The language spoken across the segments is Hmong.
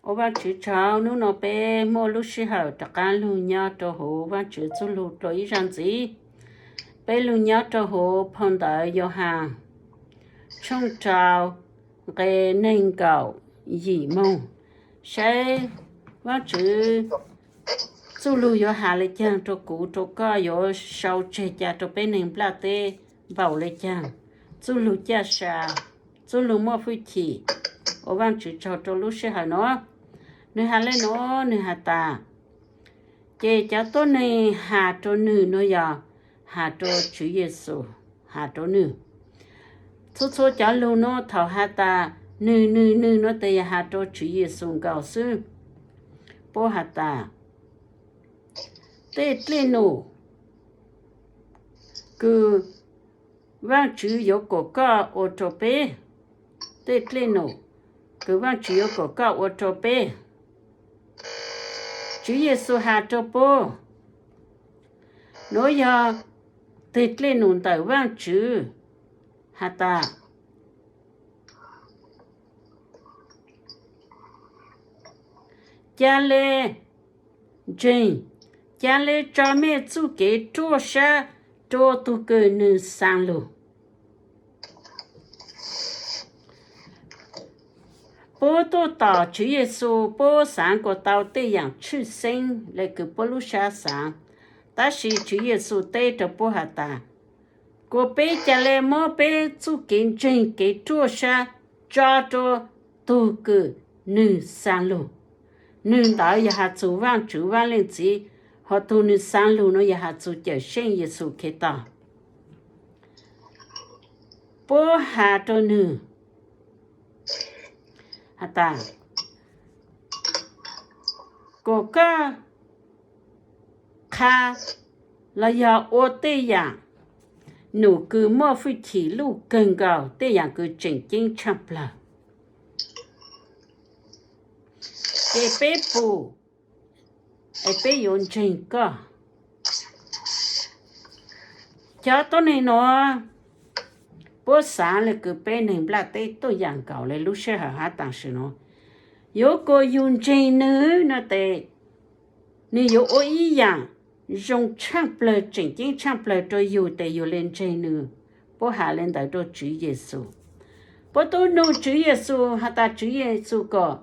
Ua Vaajtswv tsaug, hnub no peb muaj lub sij hawm rov qaab lug nyob rua huv Vaajtswv txuj lug dlua ib zaug ntxiv. Peb lug nyob rua huv phau ntawv Yauhas tshooj rau nqe neeg nkaum yim moog, saib Vaajtswv txuj lug yuav has le caag rua kuv rua koj, yuav sau tseg ca rua peb neeg nplaj teb npaum le caag. Txuj lug caj sa, txuj lug muaj fwj chim. Ua Vaajtswv tsaug rua lub sij hawm nuav. Nwg has le nuav, nwg has tas, ces cov tuab neeg has rua nwg nuav yog has rua Tswv Yexus, has rua nwg. Txhua txhua cov lug nuav thaum has tas nwg nwg nwg nuav tes yog has rua Tswv Yexus nkaus xwb. Puab has tas, tej dlej num kws Vaajtswv yuav kuas koj ua rua peb, tej dlej num kws Vaajtswv yuav kuas koj ua rua peb. Tswv Yexus has rua puab, nuav yog tej dlej num ntawm Vaajtswv, has tas, ca le ntseeg, ca le tso mej txuj kev ruaj sab rua tug kws nwg xaa lug. Puab tuaj tom Tswv Yexus, puab xaav kuas tau tej yaam tshwj xeeb le kws puab lub sab xaav, tab sis Tswv Yexus teb rua puab has tas, kuas peb ca le muab peb txuj kev ntseeg kev ruaj sab tso rua tug kws nwg xaa lug. Nwg ntawd yog has txug Vaajtswv Vaaj Leej Txiv, ho tug nwg xaa lug nuav yog has txug Cawmseej Yexus Khetos. Puab has rua nwg has tas, kuas koj qha los yog ua tej yaam num kws muaj fwj chim luj kawg nkaus, tej yaam kws tseem ceeb tshaaj plawg, ces peb pum es peb yuav ntseeg koj. Cov tuab neeg nuav, puab xaav le kws peb neeg nplaj teb tuaj yaam nkaus le lub sij hawm hab tam sim nuav. Yuav kuas yug ntseeg nwg no tes, nwg yuav ua ib yaam zoo tshaaj plawg, tseem ceeb tshaaj plawg rua yug tes yug le ntseeg nwg. Puab has le ntawd rua Tswv Yexus. Puab tub nug Tswv Yexus has tas Tswv Yexus kom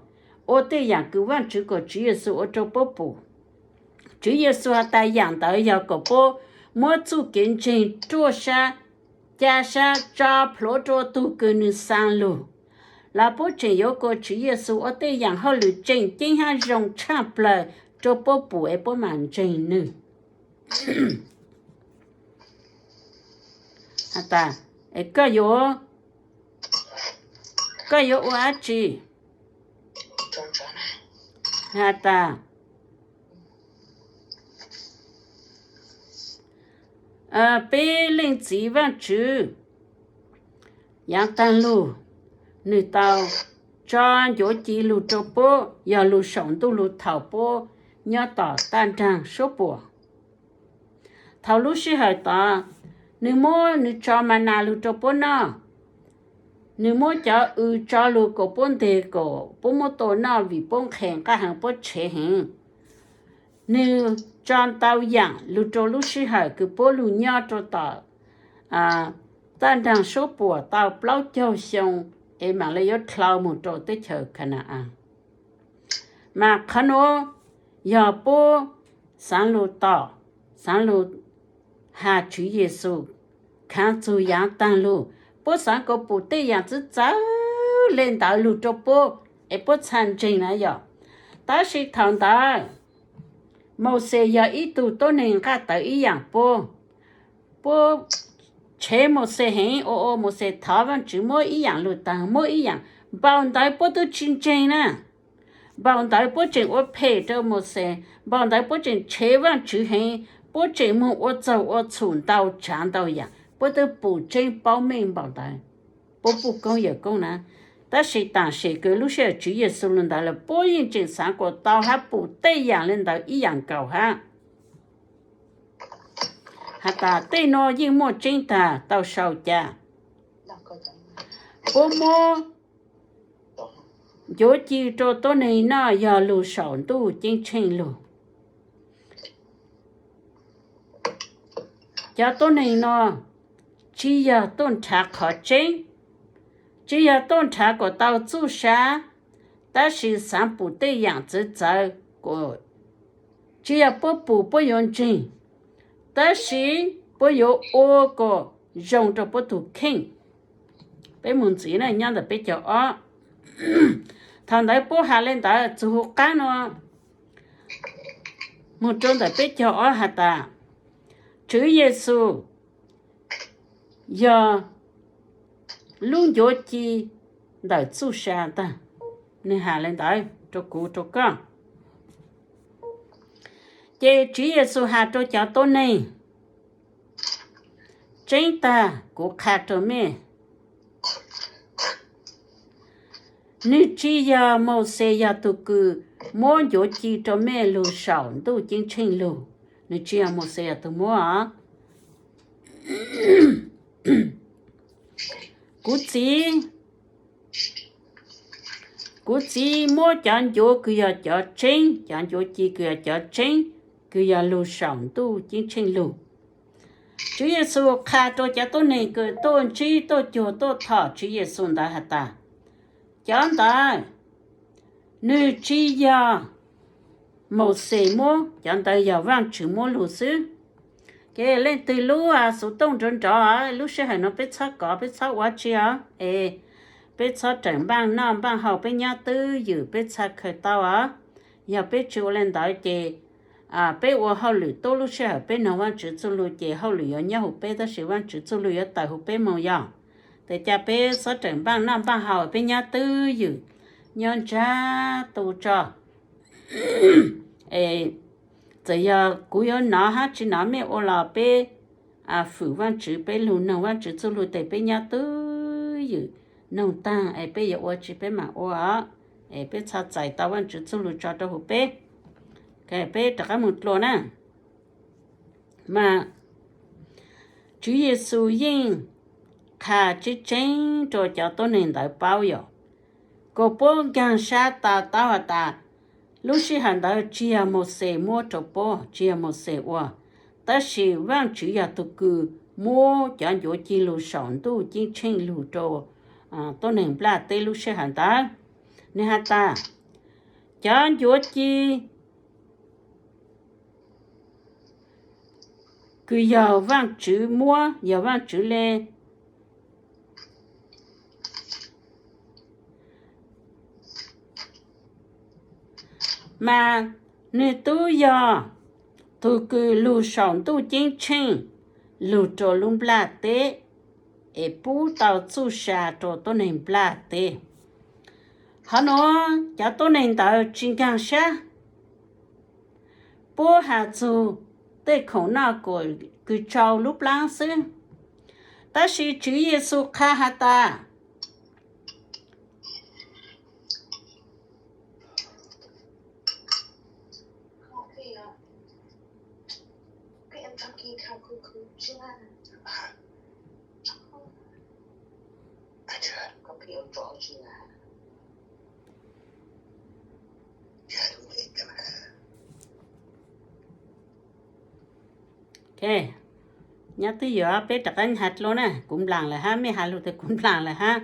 ua tej yaam kws Vaajtswv kom Tswv Yexus ua rua puab pum. Tswv Yexus has tas yaam ntawd yog kom puab muab txuj kev ntseeg ruaj sab, ca sab tso plhuav rua tug kws nwg xaa lug, los puab tseem yuav kuas Tswv Yexus ua tej yaam hauj lwm tseem ceeb hab zoo tshaaj plawg rua puab pum es puab maam ntseeg nwg. Has tas, es koj yuav, koj yuav ua dab tsi? Has tas, peb Leej Txiv Vaajtswv yaav taag lug, nwg tau tso ncuav ci lug rua puab, yog lug saum ntuj lug thaum puab nyob tom taj nraag suab puam. Thaum lub sij hawm tod, nwg muab, nwg tso ma nas lug rua puab noj, nwg muab cov w tso lug kom puab nteg kom puab muab tua noj vim puab nqhes nqaj heev, puab tshev heev. Nwg tso ntau yaam lug rua lub sij hawm kws puab lug nyob rua tom taj nraag suab puam tau plaub caug xyoo, es maam le yuav dlhau moog rua teb chaws Ka na-as. Mas qhov nuav yog puab xaav lug tom, xaav lug has Tswv Yexus khaav txug yaav taag lug. Puab xaav kom pum tej yaam txwv txawv le ntawd lug rua puab, es puab txhaj ntseeg na yom. Tab sis thaum ntawd, Mauxes yog ib tug tuab neeg nqaj tawv ib yaam puab. Puab tshev Mauxes heev, ua ua Mauxes thov Vaajtswv muab ib yaam lug taag, muab ib yaam, npaum ntawd puab tub tsi ntseeg na. Npaum ntawd puab tseem ua phem rua Mauxes, npaum ntawd puab tseem tshev Vaajtswv heev, puab tseem moog ua txaug ua txhum ntau tsav ntau yaam, puab tub pum tseeb paub meej npaum ntawd. Puab puj koob yawm koob na. Tab sis tam sim kws lub sij hawm Tswv Yexus lug ntawd lawm, puab yeej tseem xaav kuas tau hab pum tej yaam le ntawd ib yaam nkaus hab. Has tas tej nuav yeej muaj tseeb taag, tau sau ca. Puab muab ncuav ci rau tuab neeg noj yog lug saum ntuj ceeb tsheej lug. Cov tuab neeg no tsis yog tuaj nrhav qhov tseeb, tsis yog tuaj nrhav kom tau txuj sa, tab sis xaav pum tej yaam txawv txawv, tsis yog puab pum puab yuav ntseeg, tab sis puab yuav ua kom zoo rau puab tug kheej. Peb moog ntxiv na, nyob ntawm peb caug ob. Thaum ntawd puab has le ntawd txug huv qaab nuav moog rua ntawm peb caug ob has tas, Tswv Yexus yog lub ncuav ci ntawm txuj sa ntag. Nwg has le ntawd rua kuv rua koj. Ces Tswv Yexus has rua cov tuab neeg, Tseeb tag kuv qha rua mej, nwg tsis yog Mauxes yog tug kws muab ncuav ci rua mej lug saum ntuj ceeb tsheej lug. Nwg tsis yog Mauxes yog tug muab os. Kuv txiv, kuv txiv muab cov ncuav kws yog cov tseeb, cov ncuav ci kws yog cov tseeb, kws yog lug saum ntuj ceeb tsheej lug. Tswv Yexus qha rua cov tuab neeg kws tuaj ntsib tuaj cuag tuaj thom Tswv Yexus ntawd has tas, cov ntawd nwg tsis yog Mauxes muab, cov ntawd yog Vaajtswv muab lug xwb. Ces leej twg lub xuv tooj nrov nrov, lub sij hawm no peb txhob kov, peb txhob ua tsi os, es peb txhob rawm npaaj noj npaaj haus, peb nyob twj ywm peb txhaj khaws tau os. Yog peb tsis ua le ntawd ces peb ua hauj lwm tub lub sij hawm peb noog Vaajtswv txuj lug ces hauj lwm yuav nyob huv peb tab sis Vaajtswv txuj lug yuav tawm huv peb moog yog. Tes ca peb txhob rawm npaaj noj npaaj haus, peb nyob twj ywm, nyob ntsab tu tso. Es txawm yog kuv yuav nov hab tsis nov mej ua los peb fwm Vaajtswv, peb lug noog Vaajtswv txuj lug tes peb nyob twj ywm, noog taag es peb yuav ua tsi peb maam ua os. Es peb txhob txais tau Vaajtswv txuj lug tso rau huv peb. Peb rov qab moog dlua na. Mas Tswv Yexus yeej qha tseeb tseeb rua cov tuab neeg ntawd paub yom, kom puab nkaag sab to taub has tas, lub sij hawm ntawd tsis yog Mauxes muab rua puab, tsis yog Mauxes ua, tab sis Vaajtswv yog tug kws muab cov ncuav ci lug saum ntuj ceeb tsheej lug rua tuab neeg nplaj teb lub sij hawm ntawd. Nwg has tas, cov ncuav ci kws yog Vaajtswv muab, yog Vaajtswv le, mas nwg tub yog tug kws lug saum ntuj ceeb tsheej lug rua lub nplaj teb, es pub tau txuj sa rua tuab neeg nplaj teb. Qhov nuav cov tuab neeg ntawd tsis nkaag sab, puab has txug tej khoom noj kws tsau lub plaab xwb. Tab sis Tswv Yexus qha has tas, nyob twj ywm, peb rov qab has dlua na, kuv nplaam lawm hab, mej has lug tes kuv nplaam lawm hab.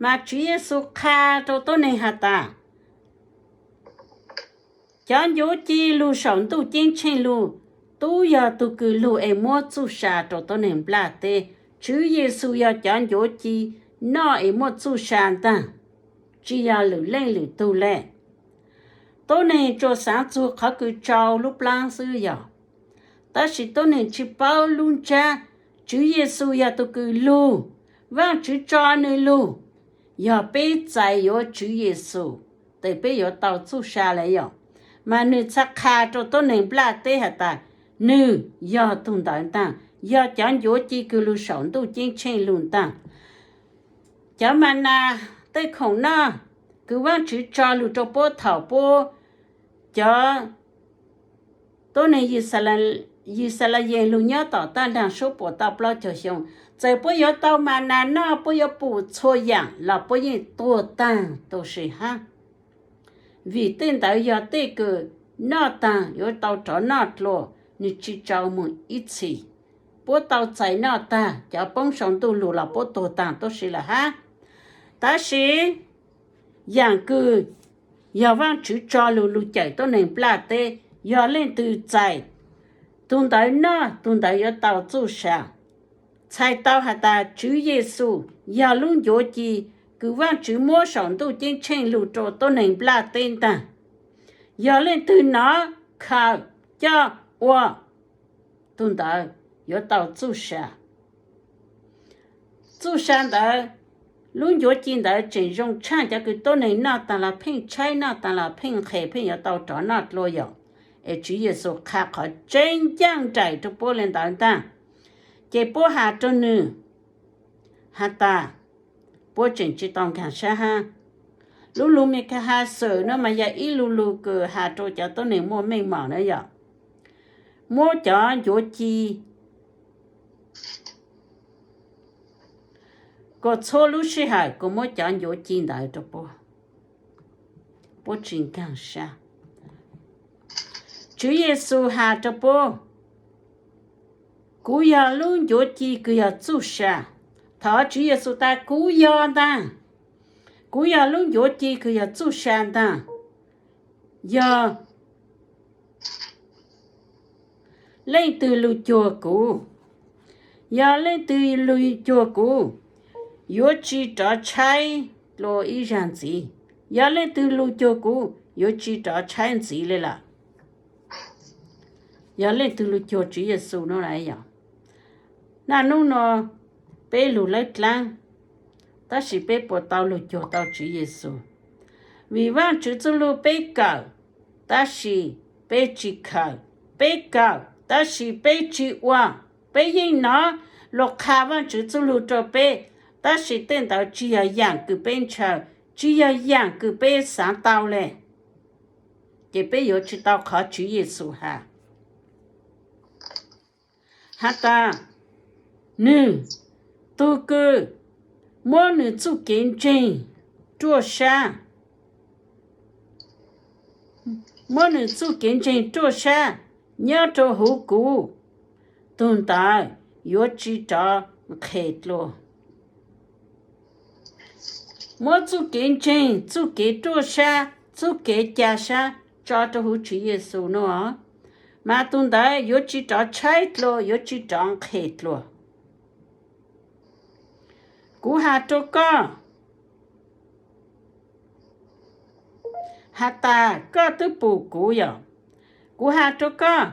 Mas Tswv Yexus qha rua tuab neeg has tas, cov ncuav ci lug saum ntuj ceeb tsheej lug, tub yog tug kws lug es muab txuj sa rua tuab neeg nplaj teb. Tswv Yexus yog cov ncuav ci noj es muaj txuj sa ntaag, tsis yog lwm leej lwm tug le. Tuab neeg tsuas xaav txug qhov kws tsau lub plaab xwb yog, tab sis tuab neeg tsis paub lub ntsab Tswv Yexus yog tug kws lug, Vaajtswv tso nwg lug. Yog peb txais yuav Tswv Yexus, tes peb yuav tau txuj sa le yom. Mas nwg txhad qha rua tuab neeg nplaj teb has tas, nwg yog tug ntawd ntaag, yog cov ncuav ci kws lug saum ntuj ceeb tsheej lug ntaag. Cov ma nas, tej khoom noj kws Vaajtswv tso lug rua puab thaum puab, cov tuab neeg Yixalayees Yixalayees lug nyob tom taj nraag suab puam tau plaub caug xyoo, txawm puab yuav tau mas nas noj, puab yuav pum txhua yaam los puab yeej tuag taag tu si hab. Vim tej ntawd yog tej kws noj taag yuav tau rov noj dlua, nwg tsi tsau moog ib txhis. Puab tau txais noj taag, cov poob sau ntuj lug los puab tuag taag tu si lawm hab. Tab sis yaam kws yog Vaajtswv tso lug lug cawm tuab neeg nplaj teb, yog leej twg txais, tug ntawd noj, tug ntawd yuav tau txuj sa. Txhais tau has tas Tswv Yexus yog lub ncuav ci kws Vaajtswv muab saum ntuj ceeb tsheej lug rua tuab neeg nplaj teb ntaag. Yog leej twg nov, khaws, coj, ua, tug ntawd yuav tau txuj sa. Txuj sa ntawd, lub ncuav ci ntawd tseem zoo tshaaj cov kws tuab neeg noj taag los pheej tshaib, noj taag los pheej nqhes, pheej yuav tau rov noj dlua yom. Es Tswv Yexus qha qhov tseeb ncaaj nraim rua puab le ntawd ntaag. Ces puab has rua nwg has tas, puab tseem tsi tau nkaag sab hab. Lub lug Mes Kas Has Xwm no mas yog ib lub lug kws has rua cov tuab neeg muaj meej mom na yom. Muab cov ncuav ci kuas txhua lub sij hawm kuas muab cov ncuav ci ntawd rua puab, puab tsi nkaag sab. Tswv Yexus has rua puab, kuv yog lub ncuav ci kws yog txuj sa. Thaum Tswv Yexus tas kuv yog ntaag, kuv yog lub ncuav ci kws yog txuj sa ntaag, yog leej twg lug cuag kuv, yog leej twg lug cuag kuv, yuav tsi rov tshaib dlua ib zag ntxiv. Yog leej twg lug cuag kuv, yuav tsi rov tshaib ntxiv le lawm. Yog leej twg lug cuag Tswv Yexus no lawm yog. Naj nub no peb lug lawb dlaab, tab sis peb puas tau lug cuag tau Tswv Yexus? Vim Vaajtswv txuj lug peb kawm, tab sis peb tsi khaws, peb kawm tab sis peb tsi ua. Peb yeej nov lug qha Vaajtswv txuj lug rua peb, tab sis tej ntawd tsi yog yaam kws peb ntshaw, tsi yog yaam kws peb xaav tau le, ces peb yuav tsi tau qhov Tswv Yexus has. Has tas, nwg, tug kws muab nwg txuj kev ntseeg ruaj sab, muab nwg txuj kev ntseeg ruaj sab nyob rua huv kuv, tug ntawd yuav tsi rov nqhes dlua. Muab txuj kev ntseeg, txuj kev ruaj sab, txuj kev ca sab tso rua huv Tswv Yexus no, mas tug ntawd yuav tsi rov tshaib dlua, yuav tsi rov nqhes dlua. Kuv has rua koj, has tas koj twb pum kuv yom. Kuv has rua koj,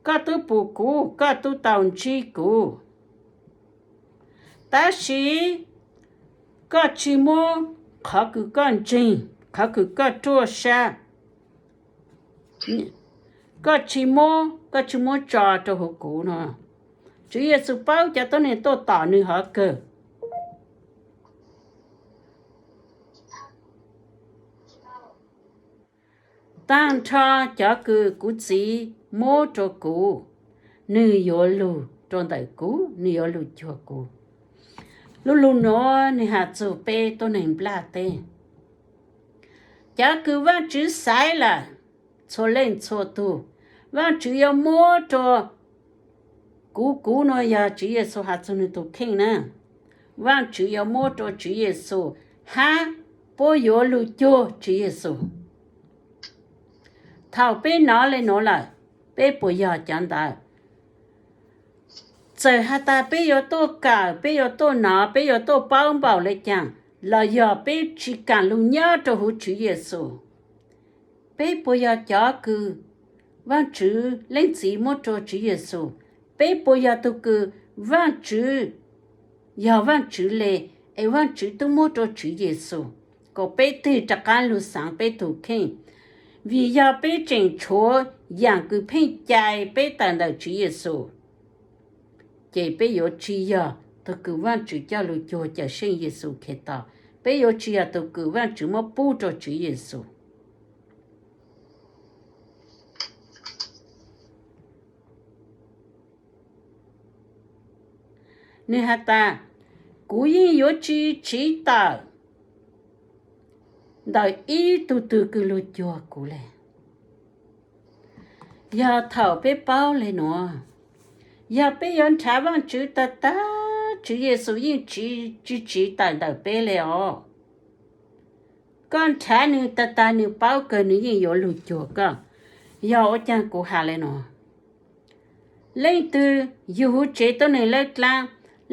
koj twb pum kuv, koj twb tau ntsib kuv. Tab sis koj tsi muab qhov kws koj ntseeg, qhov kws koj ruaj sab, koj tsi muab, koj tsi muab tso rua huv kuv no. Tswv Yexus paub cov tuab neeg tuaj tom nwg hov kawg. Taag nrho cov kws kuv Txiv muab rua kuv, nwg yuav lug rua ntawm kuv, nwg yuav lug cuag kuv. Lub lug nuav nwg has txug peb tuab neeg nplaj teb. Cov kws Vaajtswv xaiv lawm, txhua leej txhua tug, Vaajtswv yuav muab rua kuv, kuv no yog Tswv Yexus has txug nwg tug kheej na. Vaajtswv yuav muab rua Tswv Yexus, hab puab yuav lug cuag Tswv Yexus. Thaum peb nov le nuav lawm, peb puas yog cov ntawd? Txawm has tas peb yuav tuaj kawm, peb yuav tuaj nov, peb yuav tuaj paub npaum le caag, los yog peb tsi kaam lug nyob rua huv Tswv Yexus, peb puas yog cov kws Vaajtswv Leej Txiv muab rua Tswv Yexus? Peb puas yog tug kws Vaajtswv, yog Vaajtswv le, es Vaajtswv twb muab rua Tswv Yexus, kom peb tig rov qaab lug xaav peb tug kheej? Vim yog peb tseem tshuav yaam kws pheej cai peb tawm ntawm Tswv Yexus, ces peb yuav tsi yog tug kws Vaajtswv coj lug cuag Cawmseej Yexus Khetos, peb yuav tsi yog tug kws Vaajtswv muab pub rua Tswv Yexus. Nws has tas, kuv yeej yuav tsis tsiv tawm ntawm ib tug twg kws lug cuag kuv le. Yog thaum peb paub le nuav, yog peb yuav nrhav Vaajtswv tag tag, Tswv Yexus yeej tsis tsiv tawm ntawm peb le os. Koj nrhav nwg tag tag nwg paub kawg nwg yeej yuav lug cuag koj. Yog ua caag kuv has le nuav, leej twg yug huv tsev tuab neeg lawb dlaab,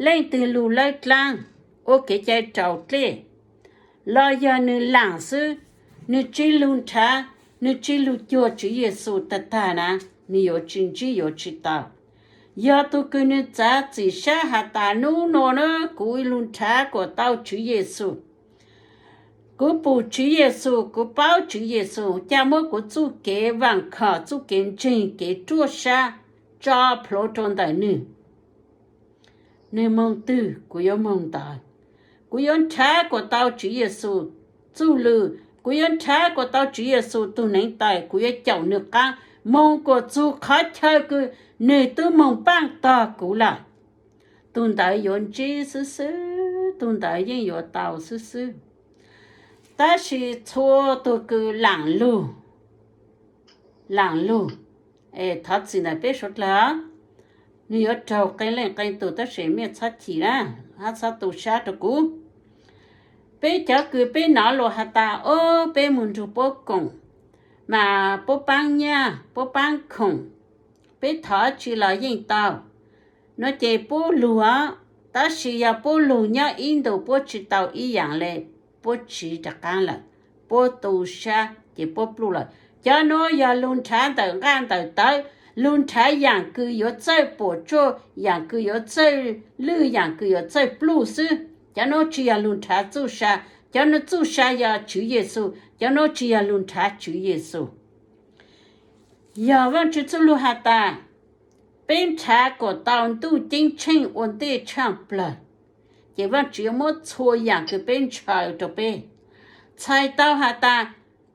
leej twg lug lawb dlaab, ua kev cai raus dlej, los yog nwg laam xwb, nwg tsis lug nrhav, nwg tsis lug cuag Tswv Yexus tag tag na, nwg yuav tsis ntsib yuav tsis tau. Yog tug kws nwg txav txim sab has tas nub nua na kuv lug nrhav kuas tau Tswv Yexus, kuv pum Tswv Yexus, kuv paub Tswv Yexus, ca muab kuv txuj kev vaam khom, txuj kev ntseeg, kev ruaj sab tso plhuav rua ntawm nwg. Nwg moog twg kuv yuav moog ntawd. Kuv yuav nrhav kuas tau Tswv Yexus txuj lug, kuv yuav nrhav kuas tau Tswv Yexus tug neev taw, kuv yuav caum nwg qaab moog kuas txug qhov chaw kws nwg tub moog paaj tog kuv lawm. Tug ntawd yuav ntsib xwb xwb, tug ntawd yeej yuav tau xwb xwb. Tab sis txhua tug kws laam lug, laam lug, thov txim ntawm peb suav dlawg, nwg yuav raug qee leej qee tug tab sis mej txhob chim na, hab txhob tu sab rua kuv. Peb cov kws peb nov lug has tas, o, peb moog nrug puab koom, mas puab paab nyaj, puab paab khoom, peb thov tsi los yeej tau. Nuav ces puab lug, tab sis yog puab lug nyob ib ntus puab tsi tau ib yaam le, puab tsiv rov qaab lawm, puab tu sab ces puab pluj lawm. Cov nuav yog lug nrhav ntawm nqaj ntawm tawv, lug nrhav yaam kws yuav txawj puam tsuaj, yaam kws yuav txawj lwj, yaam kws yuav txawj pluj xwb. Cov nuav tsi yog lug nrhav txuj sa, cov nuav txuj sa yog Tswv Yexus, cov nuav tsi yog lug nrhav Tswv Yexus. Yog Vaajtswv txuj lug has tas, peb nrhav kuas tau ntuj ceeb tsheej ua ntej tshaaj plawg, ces Vaajtswv yuav muab txhua yaam kws peb ntshaw rua peb. Txhais tau has tas,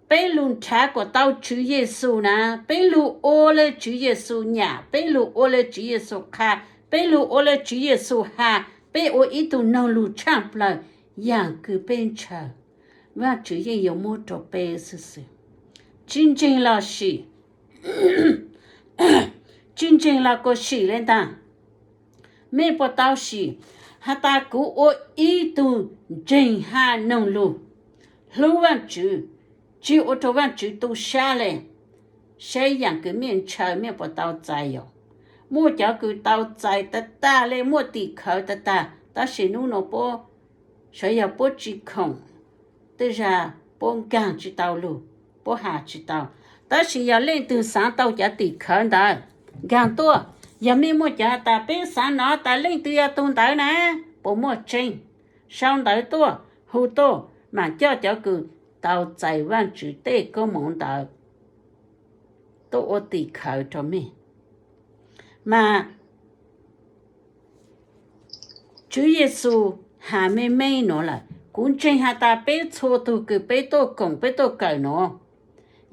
peb lug nrhav kuas tau Tswv Yexus na, peb lug ua le Tswv Yexus nyam, peb lug ua le Tswv Yexus qha, peb lug ua le Tswv Yexus has, peb ua ib tug noog lug tshaaj plawg, yaam kws peb ntshaw, Vaajtswv yeej yuav muab rua peb xwb xwb. Tsi ntseeg los sim, tsi ntseeg los kuas sim le ntaag. Mej puas tau sim has tas kuv ua ib tug ntseeg hab noog lug, hlub Vaajtswv, tsi ua rua Vaajtswv tu sab le? Saib yaam kws mej ntshaw mej puas tau txais yom. Muaj cov kws tau txais tag tag le, muaj tim khawv tag tag, tab sis nub nua puab, sav yog puab tsi khoom, tej zag puab nkaag tsi tau lug, puab has tsi tau. Tab sis yog leej twg xaav tau cov tim khawv ntawd, nkaag tuaj. Yog mej muaj cov has tas peb xaav nov tas leej twg yog tug ntawd na, puas muaj tseeb? Sau ntawv tuaj, hu tuaj, maam coj cov kws tau txais Vaajtswv tej koob moov ntawd tuaj ua tim khawv rua mej. Mas Tswv Yexus has meej meej nuav lawm, kuv ntseeg has tas peb txhua tug kws peb tuaj koom peb tuaj kawm nuav,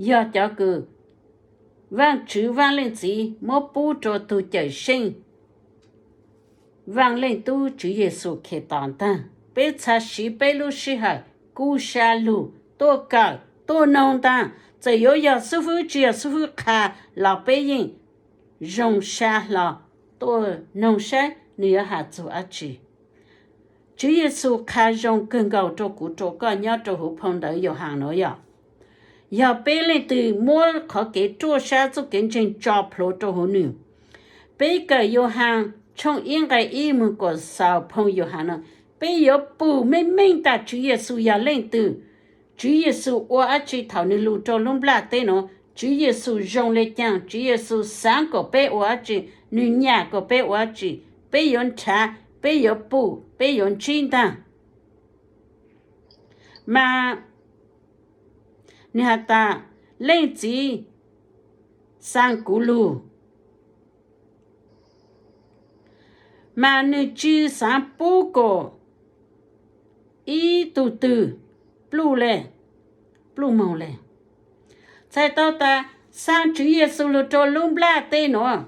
yog cov kws Vaajtswv Vaaj Leej Txiv muab pub rua tug Cawm Seej, Vaaj Leej Tub Tswv Yexus Khetos ntaag. Peb txhad siv peb lub sij hawm kuj sa lug tuaj kawm tuaj noog ntaag, txawm yuav yog xib fwb tsi yog xib fwb qha los peb yeej zoo sa hlo tuaj noog saib nwg yuav has txug dab tsi. Tswv Yexus qha zoo kawg nkaus rua kuv rua koj nyob rua huv phau ntawv Yauhaas nuav yog, yog peb leej twg muab qhov kev ruaj sab txuj kev ntseeg tso plhuav rua huv nwg. Peb kawm Yauhaas tshooj ib nqe ib moog kuas xaus phau Yauhaas nuav, peb yuav pum meej meej tas Tswv Yexus yog leej twg. Tswv Yexus ua dab tsi thaum nwg lug rua lub nplaj teb nuav, Tswv Yexus zoo le caag, Tswv Yexus xaav kuas peb ua dab tsi, nwg nyam kuas peb ua dab tsi, peb yuav nrhav, peb yuav pum, peb yuav ntsib ntaag. Mas nwg has tas, Leej Txiv xaa kuv lug, mas nwg tsi xaav pub kuas ib tug twg pluj le, pluj moog le. Txhais tau tas xaa Tswv Yexus lug rua lub nplaj teb nuav,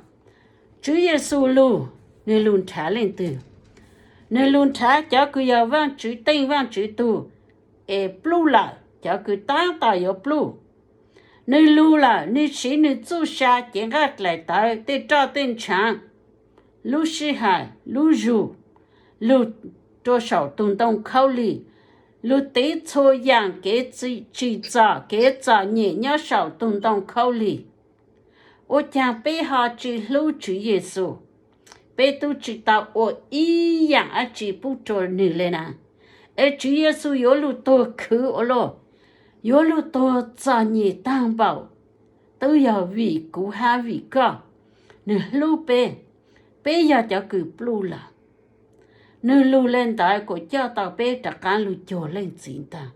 Tswv Yexus lug, nwg lug nrhav leej twg? Nws lug nrhav cov kws yog Vaajtswv teej Vaajtswv tug es pluj lawm cov kws taab tom yuav pluj. Nws lug lawm, nws siv nws txuj sa cev nqaij dlaim tawv, tej roj tej ntshaav, lub sij hawm, lub zug, lug rua saum tug ntoo khaub lig, lug tiv txhua yaam kev tsim txom, kev txom nyem nyob saum tug ntoo khaub lig. Ua caag peb ho tsi hlub Tswv Yexus? Peb tub tsi tau ua ib yaam dab tsi pub rua nwg le na. Es Tswv Yexus yuav lug tuag khwv ua luaj, yuav lug tuag txom nyem taag npaum, tub yog vim kuv hab vim koj. Nwg hlub peb, peb yog cov kws pluj lawm. Nwg lug le ntawd kuas coj tau peb rov qaab lug cuag leej txiv ntag.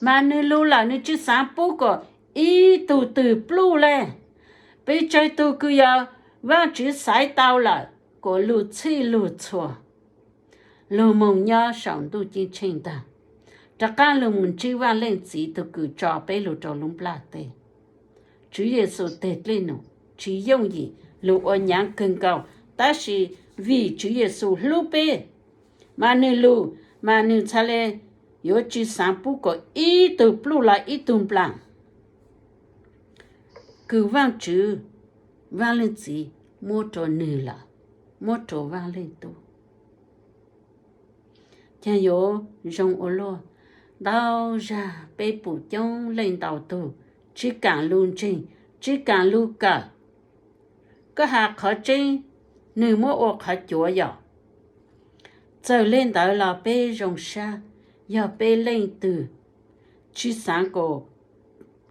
Mas nwg lug lawm nwg tsi xaav pub kuas ib tug twg pluj le. Pes tsawg tug kws yog Vaajtswv xaiv tau lawm kuas lug txhij lug txhua, lug moog nyob saum ntuj ceeb tsheej ntag, rov qaab lug moog ntsib Vaaj Leej Txiv tug kws tso peb lug rua lub nplaj teb. Tswv Yexus teg dlej num tsi yooj yim, lug ua nyaav kawg nkaus, tab sis vim Tswv Yexus hlub peb, mas nwg lug, mas nwg txhaj le yuav tsi xaav pub kuas ib tug pluj los ib tug nplaam kws Vaajtswv, Vaaj Leej Txiv muab rua nwg lawm, muab rua Vaaj Leej Tub. Caag yuav zoo ua luaj, ntau zag peb pum coob leej ntau tug tsi kaam lug ntseeg, tsi kaam lug kawm. Koj has qhov tseeb, nwg muab ua qhov cuav yom. Txawm le ntawd los peb zoo sab, yog peb leej twg tsi xaav kuas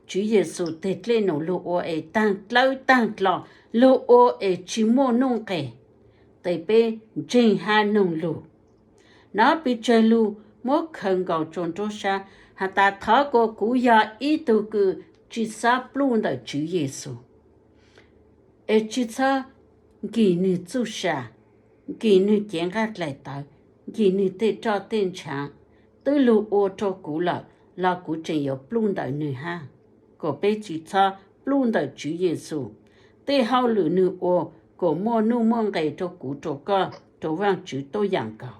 Tswv Yexus teg dlej num lug ua es taag dlawb taag dlom, lug ua es tsi muaj nuj nqes, tes peb ntseeg hab noog lug. Nov pes tsawg lug muab khaws nkaus tsua nruab sab, has tas thov kuas kuv yog ib tug kws tsi xob pluj ntawm Tswv Yexus, es tsi xob nkim nwg txuj sa, nkim nwg cev nqaij dlaim tawv, nkim nwg tej roj tej ntshaav, twb lug ua rua kuv lawm los kuv tseem yuav pluj ntawm nwg hab. Kuas peb tsi xob pluj ntawm Tswv Yexus, tej hauj lwm nwg ua kuas muaj nuj muaj nqes rua kuv rua koj rua Vaajtswv tuab yaam nkaus.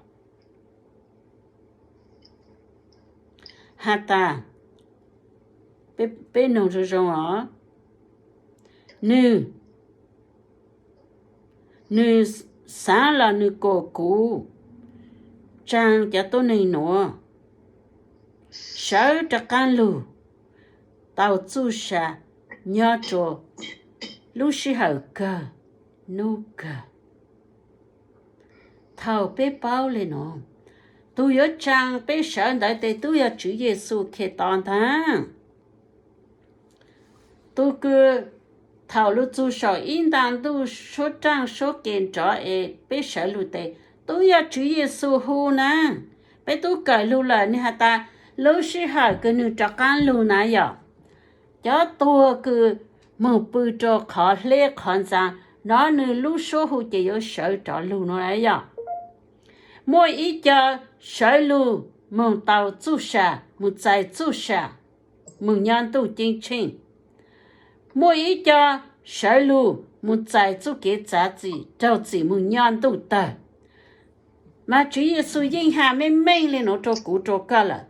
Has tas, peb noog zoo zoo os, nwg, nwg xaav los nwg kuas kuv tsaa cov tuab neeg nuav sawv rov qaab lug tau txuj sa nyob rua lub sij hawm kawg, nub kawg. Thaus peb paub le nuav, tug yuav tsaa peb sawv ntawd tes tub yog Tswv Yexus Khetos ntaag. Tug kws thaum lug txug saum ib nta ntuj suab raaj suab ke nrov es peb sawv lug tes, tub yog Tswv Yexus hu na. Peb tub kawm lug lawm nwg has tas, lub sij hawm kws nwg rov qaab lug na yom, cov tuag kws moog pw rua qhov hleb qhov ntxaa, nov nwg lub suab hu ces yuav sawv rov lug nuav na yom. Muaj ib co sawv lug moog tau txuj sa, moog txais txuj sa, moog nyob ntuj ceeb tsheej. Muaj ib co sawv lug moog txais txuj kev txav txim raug txim moog nyob ntuj tawg. Mas Tswv Yexus yeej has meej meej le nuav rua kuv rua koj lawm,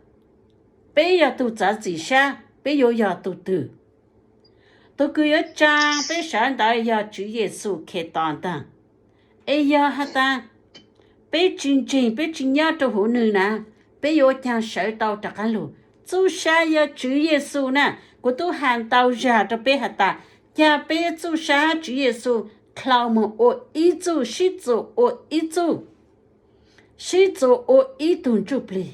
peb yog tug txav txim sab peb yuav yog tug twg? Tug kws yuav tsaa peb sawv ntawd yog Tswv Yexus Khetos ntaag. Es yog has tas peb tsi ntseeg, peb tsi nyob rua huv nwg na, peb yuav ua caag sawv tau rov qaab lug? Txuj sa yog Tswv Yexus na. Kuv tub has ntau zag rua peb has tas, cag peb txuj sa hab Tswv Yexus dlhau moog ua ib txuj, sib txuas ua ib txuj, sib txuas ua ib tug ntsuj plig.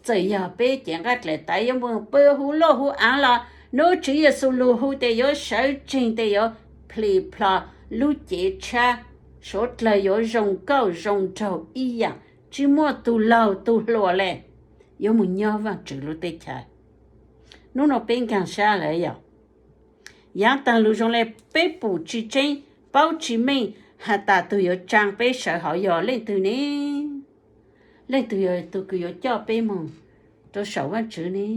Txawm yog peb cev nqaij dlaim tawv yuav moog pw huv luj huv aav los, nub Tswv Yexus lug hu tes yuav sawv tseeg tes yuav plhis plho, lub cev tshab suav dlawg yuav zoo nkauj zoo nraug ib yaam, tsi muaj tug laug tug hluas le, yuav moog nyob Vaajtswv lub teb chaws. Nub nua peb nkaag sab lawm yom. Yaav taag lug zoo le, peb pum tsi tseeb, paub tsi meej, has tas tug yuav tsaa peb sawv hov yog leej twg ne? Leej twg yog tug kws yuav coj peb moog rua saum Vaajtswv ne?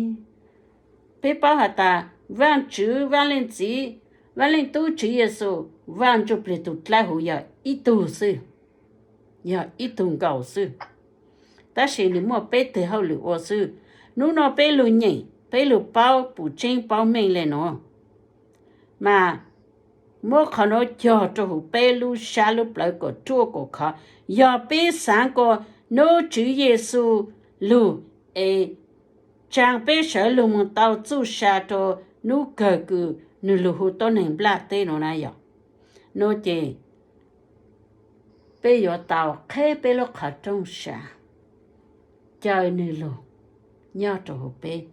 Peb paub has tas Vaajtswv, Vaaj Leej Txiv, Vaaj Leej Tub Tswv Yexus, Vaaj Ntsuj Plig tug dlawb huv yog ib tug xwb. yog ib tug nkaus xwb, tab sis nws muaj peb teg hauj lwm ua xwb. Hnub no peb lug nyeem, peb lug paub pum tseeb paub meej le nuav, mas muab qhov nuav cog rua huv peb lub sab lub plawv kom ruaj kom khov. Yog peb xaav kuas nub Tswv Yexus lug es tsaa peb sawv lug moog tau txuj sa rua nub kawg kws nwg lug hu tuab neeg nplaj teb nuav na yog, nuav ces peb yuav tau qheb peb lub qhov rooj sa, caw nwg lug nyob rua huv peb,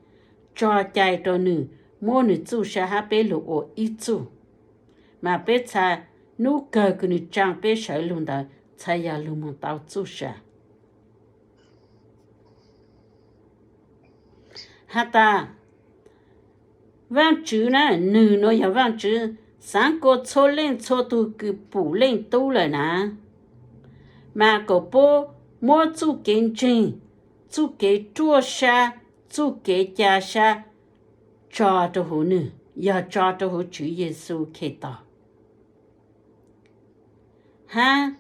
tso cai rua nwg, muab nwg txuj sa hab peb lug ua ib txuj, mas peb txha nub kawg kws nwg tsaa peb sawv lug ntawd txha yog lug moog tau txuj sa. Has tas Vaajtswv na, nwg nuav yog Vaajtswv xaav kuas txhua leej txhua tug kws pum Leej Tub lawm na, mas kom puab muab txuj kev ntseeg, txuj kev ruaj sab, txuj kev ca sab tso rua huv nwg, yog tso rua huv Tswv Yexus Khetos, hab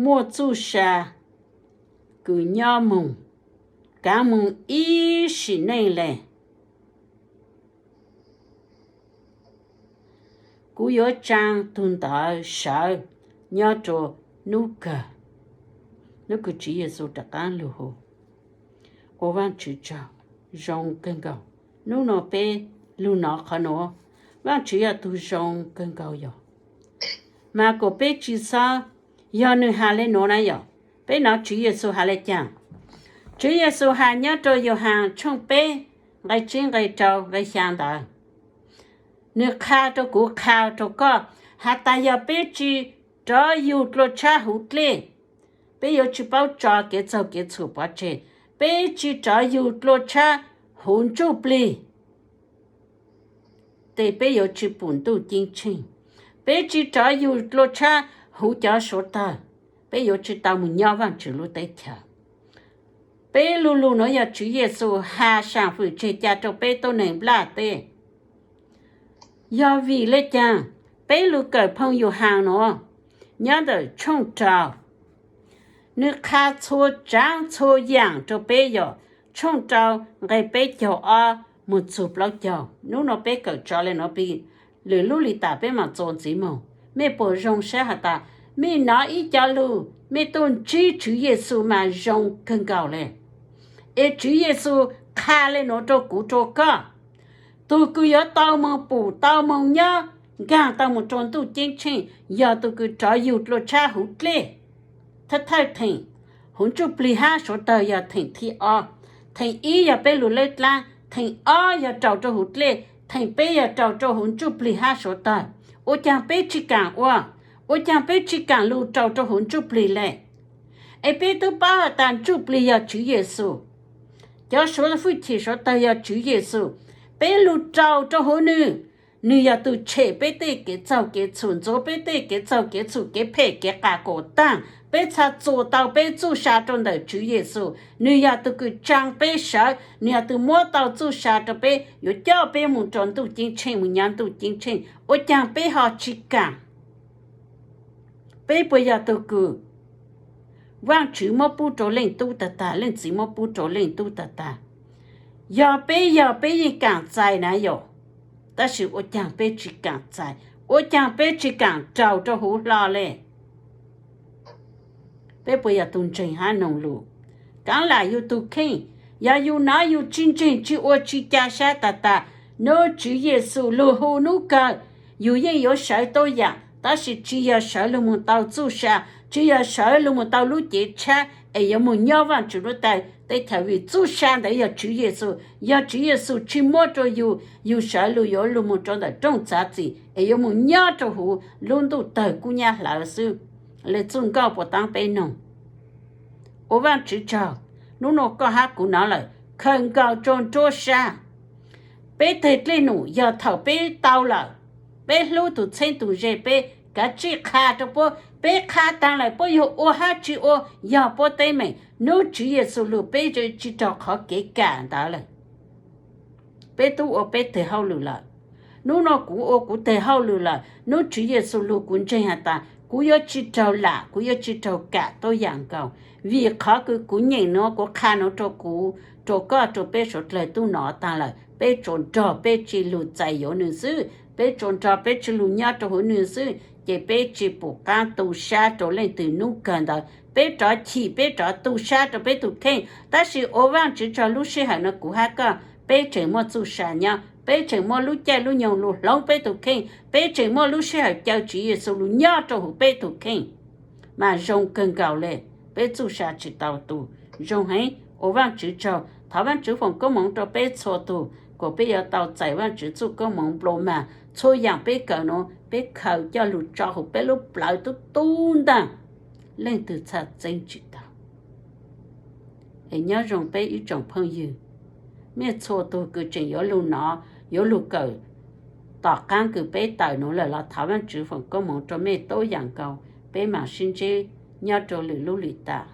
muaj txuj sa kws nyob moog, kaav moog ib sim neej le. Kuv yuav tsaa tug ntawd sawv nyob rua nub kawg, nub kws Tswv Yexus rov qaab lug hu. Ua Vaajtswv tsaug, zoo kawg nkaus. Nub nua peb lug nov qhov nuav, Vaajtswv yog tug zoo kawg nkaus yog, mas kuas peb tsi xob, yog nwg has le nuav na yog, peb nov Tswv Yexus has le caag. Tswv Yexus has nyob rua Yauhas tshooj peb nqe tsib nqe rau nqe xyaa ntawd, nwg qha rua kuv qha rua koj, has tas yog peb tsi rov yug dlua tshab huv dlej, peb yuav tsi paub tso kev txaug kev txhum pov tseg. Peb tsi rov yug dlua tshab huv ntsuj plig, tes peb yuav tsi pum ntuj ceeb tsheej. Peb tsi rov yug dlua tshab huv cov suav tawg, peb yuav tsi tau moog nyob Vaajtswv lub teb chaws. Peb lu lug nuav yog Tswv Yexus has saam fwm tseg ca rua peb tuab neeg nplaj teb. Yog vim le caag peb lug kawm phoo Yauhas nuav, nyob ntawm tshooj rau, nwg qha txhua tsaav txhua yaam rua peb yog tshooj rau nqe peb caug ob moog txug plaub caug. Nub nua peb kawm tso le nuav pib, lwm lub le tas peb maam txuas ntxiv moog. Mej puas zoo sab has tas mej nov ib co lug, mej tuaj ntsib Tswv Yexus mas zoo kawg nkaus le. Es Tswv Yexus qha le nuav rua kuv rua koj, tug kws yuav tau moog pum tau moog nyob nkaag tau moog rua ntuj ceeb tsheej yog tug kws rov yug dlua tshab huv dlej. Thawj thawj theem, huv ntsuj plig hab suav tawg yog theem thib ob. Theem ib yog peb lug lab dlaab, theem ob yog raug rua huv dlej, theem peb yog raug rua huv ntsuj plig hab suav tawg. Ua caag peb tsi kaam ua? Ua caag peb tsi kaam lug raug rua huv ntsuj plig le? Es peb tub paub has tas ntsuj plig yog Tswv Yexus, cov suav fwj chim suav tawg yog Tswv Yexus. Peb lug raug rua huv nwg, nwg yog tug tshem peb tej kev txaug kev txhum, ntxuav peb tej kev txaug kev txhum kev phem kev qas kom taag. Peb txha txuas tau peb txuj sa rua ntawm Tswv Yexus. Nwg yog tug kws tsaa peb sawv, nwg yog tug muab tau txuj sa rua peb, yuav coj peb moog rua ntuj ceeb tsheej, moog nyob ntuj ceeb tsheej. Ua caag peb ho tsi kaam? Peb puas yog tug kws Vaajtswv muab pub rua Leej Tub tag tag, Leej Txiv muab pub rua Leej Tub tag tag? Yog peb yog peb yeej kaam txais na yom, tab sis ua caag peb tsi kaam txais, ua caag peb tsi kaam raug rua huv hlo le? Peb puas yog tug ntseeg hab noog lug? Kaav lam yug tug kheej, yog yug nov yug tsi ntseeg tsi ua tsi ca sab tag tag, nub Tswv Yexus lug hu nub kawg, yug yeej yuav sawv tuab yaam, tab sis tsi yog sawv lug moog tau txuj sa, tsi yog sawv lug moog tau lub cev tshab es yuav moog nyob Vaajtswv lub teb chaws, vim txuj sa ntawd yog Tswv Yexus. Yog Tswv Yexus tsi muab rua yug, yug sawv lug yuav lug moog rua ntawm rooj txav txim es yuav moog nyob rua huv lub ntuj tawg kub nyab hlawv xwb. Le txuj nkauj puas taab peb noog? Ua Vaajtswv tsaug, nub nua koj hab kuv nov lawm, khaws nkaus rua nruab sab. Peb teg dlej num yog thaum peb tau lawm, peb hlub tug txheeb tug ze, peb kav tsij qha rua puab. Peb qha taag lawm puab yug ua hab tsi ua yog puab teeb meem. Nub Tswv Yexus lug peb tsi raug qhov kev kam ntawd lawm. Peb tub ua peb teg hauj lwm lawm. Nub nua kuv ua kuv teg hauj lwm lawm. Nub Tswv Yexus lug kuv ntseeg has tas Kuv yuav tsis raug lam, kuv yuav tsis raug kam tuab yam nkaus, vim qhov kws kuv nyeem nuav, kuv qha nuav rua kuv, rua koj, rua peb suav dlawg tub nov taag lawm, peb tsuas nrog peb tsi lug txais yuav nwg xwb, peb tsuas nrog peb tsi lug nyob rua huv nwg xwb, ces peb tsi pum qaab tu sab rua leej twg. Nub kawg ntawd peb rov chim, peb rov tu sab rua peb tug kheej. Tab sis ua Vaajtswv tsaug, lub sij hawm nuav kuv hab koj peb tseem muaj txuj sa nyob, peb tseem muaj lub caij lub nyoog lug hloov peb tug kheej, peb tseem muaj lub sij hawm caw Tswv Yexus lug nyob rua huv peb tug kheej, mas zoo kawg nkaus le. Peb txuj sa tsi tau tu, zoo heev. Ua Vaajtswv tsaug, thov Vaajtswv foom koob moov rua peb txhua tug, kuas peb yuav tau txais Vaajtswv txuj koob moov nplua mag. Txhua yaam peb kawm nuav, peb khaws coj lug tso huv peb lub plawv tub tub ntaag, leej twg txhaj txeeb tsi tau. Es nyob zoo peb ib tsoom phooj ywg, mej txhua tug kws tseem yuav lug nov, yuav lug kawm tom qaab kws peb tawm nuav lawm los thov Vaajtswv foom koob moov rua mej tuab yam nkaus. Peb maam sib ntsib nyob rua lwm lub lim tam.